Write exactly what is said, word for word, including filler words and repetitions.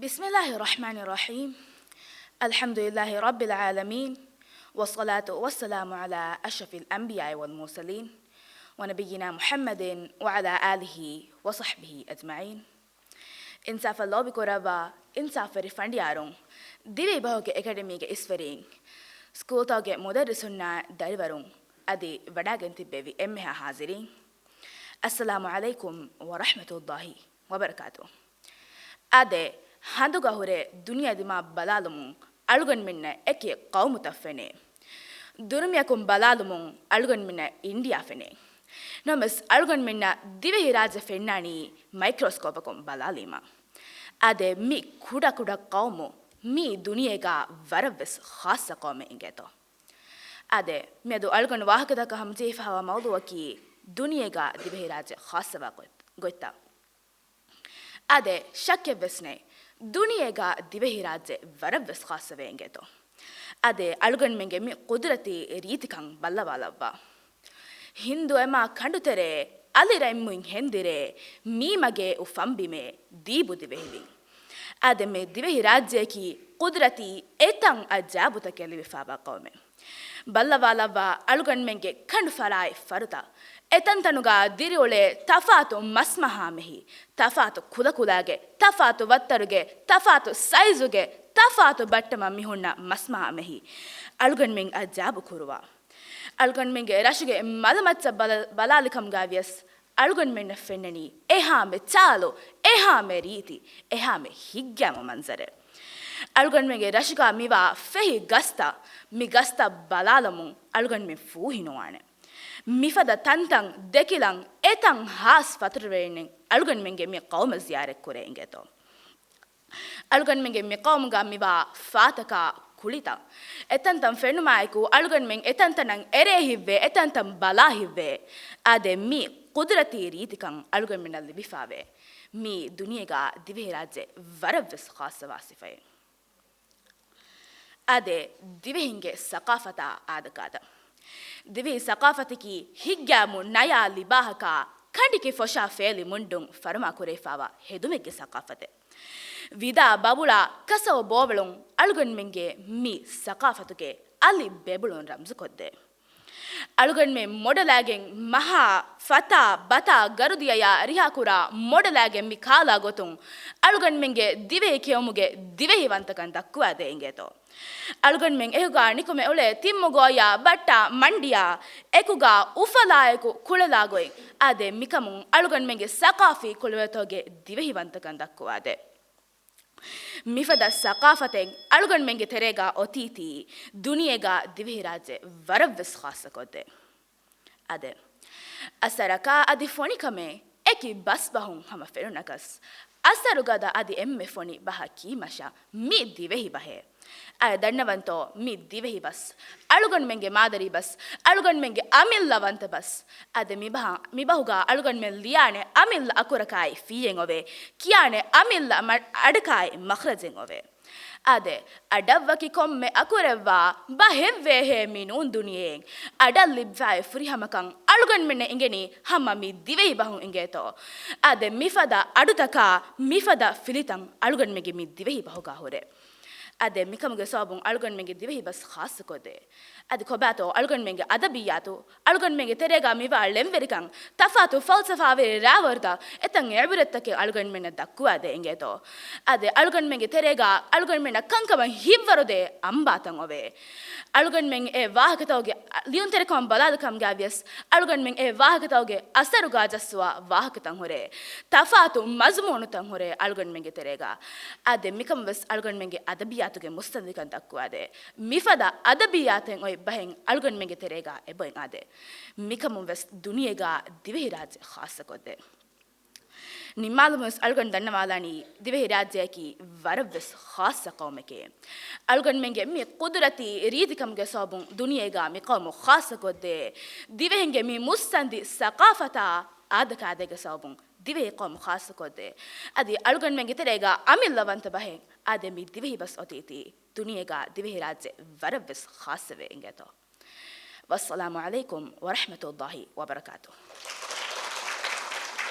بسم الله الرحمن الرحيم. الحمد لله رب العالمين، والصلاة والسلام على أشرف الأنبياء والمرسلين، ونبينا محمد وعلى آله وصحبه أجمعين. އިންސާފަށް ލޯބިކުރައްވާ އިންސާފުވެރި ފަނޑިޔާރުން، ދިވެހި ބަހުގެ އެކަޑަމީގެ އިސްވެރީން، ސްކޫލްތަކުގެ މުދައްރިސުންނާ ދަރިވަރުން، އަދި ވަޑާގެން ތިއްބެވި އެންމެހާ ހާޒިރީން، އައްސަލާމު ޢަލައިކުމް ވަރަޙްމަތުﷲި ވަބަރަކާތު. އާދެ، ހަނދުގަ ހުރެ ދުނިޔެ ދިމާ ބަލާލުމުން އަޅުގަނޑުމެންނަށް އެކި ޤައުމުތައް ފެނޭ. ދުރުމިއަކުން ބަލާލުމުން އަޅުގަނޑުމެންނަށް އިންޑިއާ ފެނޭ. ނަމަވެސް، އަޅުގަނޑުމެންނަށް ދިވެހި ރާއްޖެ ފެންނާނީ މައިކްރޯސްކޯޕަކުން ބަލާލީމަ. އާދެ، މި ކުޑަ ކުޑަ ޤައުމު މީ ދުނިޔޭގަ ވަރަށްވެސް ޚާއްޞަ ޤައުމެއް އިނގޭތޯ. އާދެ، މިއަދު އަޅުގަނޑު ވާހަކަދައްކަ ހަމަޖެހިފައިވާ މައުޟޫޢަކީ ދުނިޔޭގަ ދިވެހިރާއްޖެ ޚާއްޞަވާ ގޮތް-، ގޮތްތައް. އާދެ، ޝައްކެއްވެސް ނެތް، ދުނިޔޭގަ ދިވެހިރާއްޖެ ވަރަށްވެސް ޚާއްޞަވެ އިނގޭތޯ. އާދެ، އަޅުގަނޑުމެންގެ މި ޤުދުރަތީ ރީތިކަން ބައްލަވާލައްވާ. ހިންދު އެމާ ކަނޑުތެރޭ އަލި ރަތްމުއިން ހެންދިރޭ، މީމަގެ އުފަންބިމޭ ދީބު ދިވެހިވިން. އާދެ، މި ދިވެހިރާއްޖެއަކީ ޤުދުރަތީ އެތައް އަޖާބުތަކެއް ލިބިފައިވާ ޤައުމެއް. ބައްލަވާލައްވާ އަޅުގަނޑުމެންގެ ކަނޑު ފަރާތް ފަރުތައް. އެތަންތަނުގަ ދިރިއުޅޭ ތަފާތު މަސްމަހާމެހި، ތަފާތު ކުލަކުލާގެ، ތަފާތު ވައްތަރުގެ، ތަފާތު ސައިޒުގެ، ތަފާތު ބައްޓަމަށް މިހުންނަ މަސްމަހާމެހި. އަޅުގަނޑުމެން އަޖާބު ކުރުވާ. އަޅުގަނޑުމެންގެ ރަށުގެ މަލަމައްޗަށް ބަލަ-، ބަލާލިކަމުގަ ވިޔަސް، އަޅުގަނޑުމެންނަށް ފެންނަނީ އެހާމެ ޗާލު، އެހާމެ ރީތި، އެހާމެ ހިތްގައިމު މަންޒަރެއް. އަޅުގަނޑުމެންގެ ރަށުގަ މިވާ ފެހި ގަސްތައް، މި ގަސްތައް ބަލާލަމުން އަޅުގަނޑުމެން ފޫހިނުވާނެ. މިފަދަ ތަންތަން ދެކިލަން އެތަން ހާސް ފަތުރުވެރިންނެއް އަޅުގަނޑުމެންގެ މި ޤައުމަށް ޒިޔާރަތްކުރޭ އިނގޭތޯ. އަޅުގަނޑުމެންގެ މި ޤައުމުގަ މިވާ ފާތަކާ ކުޅިތައް. އެތަންތަން ފެނުމާއެކު އަޅުގަނޑުމެން އެތަންތަނަށް އެރޭ ހިތްވޭ، އެތަންތަން ބަލާ ހިތްވޭ. އާދެ، މި ޤުދުރަތީ ރީތިކަން އަޅުގަނޑުމެންނަށް ލިބިފައިވޭ. މީ ދުނިޔޭގަ ދިވެހިރާއްޖެ ވަރަށްވެސް ޚާއްޞަވާ ސިފައެއް. އާދެ، ދިވެހިންގެ ސަޤާފަތާ އާދަކާދަ. ދިވެހި ސަޤާފަތަކީ ހިތްގައިމު ނަޔާ ލިބާހަކާ ކަނޑިކި ފޮށާ ފޭލި މުންޑުން ފަރުމާކުރެވިފައިވާ ހެދުމެއްގެ ސަޤާފަތެއް. ވިދާ ބަބުޅާ ކަސަވަ ބޯވެޅުން އަޅުގަނޑުމެންގެ މި ސަޤާފަތުގެ އަލި ބެބުޅުން ރަމްޒުކޮށްދޭ. އަޅުގަނޑުމެން މޮޑަލާގެން މަހާ ފަތާ ބަތާ ގަރުދިޔަޔާ ރިހާކުރާ މޮޑަލާގެން މި ކާލާ ގޮތުން އަޅުގަނޑުމެންގެ ދިވެހި ކެއުމުގެ ދިވެހިވަންތަކަން ދައްކުވާދޭ އިނގޭތޯ. އަޅުގަނޑުމެން އެކުގަ ނިކުމެ އުޅޭ ތިންމުގޯޔާ ބައްޓާ މަންޑިޔާ އެކުގަ އުފަލާއެކު ކުޅެލާ ގޮތް. އާދެ، މިކަމުން އަޅުގަނޑުމެންގެ ސަޤާފީ ކުޅަވަތޯގެ ދިވެހިވަންތަކަން ދައްކުވާދޭ. މިފަދަ ސަޤާފަތެއް އަޅުގަނޑުމެންގެ ތެރޭގަ އޮތީތީ، ދުނިޔޭގަ ދިވެހިރާއްޖެ ވަރަށްވެސް ޚާއްޞަކޮށްދޭ. އާދެ، އަސަރަކާ އަދި ފޮނިކަމެއް އެކި ބަސްބަހުން ހަމަ ފެނުނަކަސް، އަސަރުގަދަ އަދި އެންމެ ފޮނި ބަހަކީ މަށަށް މި ދިވެހި ބަހޭ. އަދި ދަންނަވަންތޯ، މި ދިވެހި ބަސް އަޅުގަނޑުމެންގެ މާދަރީ ބަސް، އަޅުގަނޑުމެންގެ އަމިއްލަ ވަންތަ ބަސް. އަދި މި ބަހަ-، މި ބަހުގަ އަޅުގަނޑުމެން ލިޔާނެ އަމިއްލަ އަކުރަކާއި ފިއްޔެއް އޮވޭ، ކިޔާނެ އަމިއްލަ މަ-، އަޑަކާއި މަޚްރަޖެއް އޮވޭ. އާދެ، އަޑަށްވަކި ކޮންމެ އަކުރެއްވާ ބަހެއްވޭހޭ މި ނޫން ދުނިޔެއިން. އަޑަށް ލިބިފައި ފުރިހަމަކަން އަޅުގަނޑުމެންނަށް އިނގެނީ ހަމަ މި ދިވެހި ބަހުން އިނގޭތޯ. އާދެ، މިފަދަ އަޑުތަކާ މިފަދަ ފިލިތައް އަޅުގަނޑުމެންގެ މި ދިވެހި ބަހުގަ ހުރޭ. އާދެ، މިކަމުގެ ސަބަބުން އަޅުގަނޑުމެންގެ ދިވެހި ބަސް ޚާއްޞަކޮށްދޭ. އަދި ކޮބާތޯ އަޅުގަނޑުމެންގެ އަދަބިއްޔާތު، އަޅުގަނޑުމެންގެ ތެރޭގަ މިވާ ޅެންވެރިކަން، ތަފާތު ފަލްސަފާވެރި ރާވަރުތައް، އެތައް އިބްރަތްތަކެއް އަޅުގަނޑުމެންނަށް ދައްކުވާދޭ އިނގޭތޯ. އާދެ، އަޅުގަނޑުމެންގެ ތެރޭގަ އަޅުގަނޑުމެންނަށް ކަންކަމަށް ހިތްވަރުދޭ އަނބާތައް އޮވޭ. އަޅުގަނޑުމެން އެ ވާހަކަތަކުގެ ލިޔުންތެރިކަމަށް ބަލާލިކަމުގަ ވިޔަސް، އަޅުގަނޑުމެން އެ ވާހަކަތަކުގެ އަސަރުގަ ޖައްސުވާ ވާހަކަތައް ހުރޭ، ތަފާތު މަޒުމޫނުތައް ހުރޭ އަޅުގަނޑުމެންގެ ތެރޭގަ. އާދެ، މިކަމަށް ވެސް އަޅުގަނޑުމެންގެ އަދަބިއްޔާތުގެ މުއްސަނދިކަން ދައްކުވާދޭ. މިފަދަ އަދަބިއްޔާތެއް އޮތް ބަހެއް އަޅުގަނޑުމެންގެ ތެރޭގަ އެބައޮތް އާދެ. މިކަމުން ވެސް ދުނިޔޭގަ ދިވެހިރާއްޖެ ޚާއްޞަކޮށްދޭ. ނިންމާލުމުން ވެސް އަޅުގަނޑު ދަންނަވާލާނީ ދިވެހިރާއްޖެއަކީ ވަރަށްވެސް ޚާއްޞަ ޤައުމެކޭ. އަޅުގަނޑުމެންގެ މި ޤުދުރަތީ ރީތިކަމުގެ ސަބަބުން ދުނިޔޭގަ މި ޤައުމު ޚާއްޞަކޮށްދޭ. ދިވެހިންގެ މި މުއްސަނދި ސަޤާފަތާ އާދަކާދައިގެ ސަބަބުން ދިވެހި ޤައުމު ޚާއްޞަކޮށްދޭ. އަދި އަޅުގަނޑުމެންގެ ތެރޭގަ އަމިއްލަ ވަންތަ ބަހެއް އާދެ، މި ދިވެހި ބަސް އޮތީތީ ދުނިޔޭގަ ދިވެހިރާއްޖެ ވަރަށްވެސް ޚާއްޞަވެ އިނގޭތޯ. ވައްސަލާމު ޢަލައިކުމް ވަރަޙްމަތުﷲި ވަބަރަކާތުހު.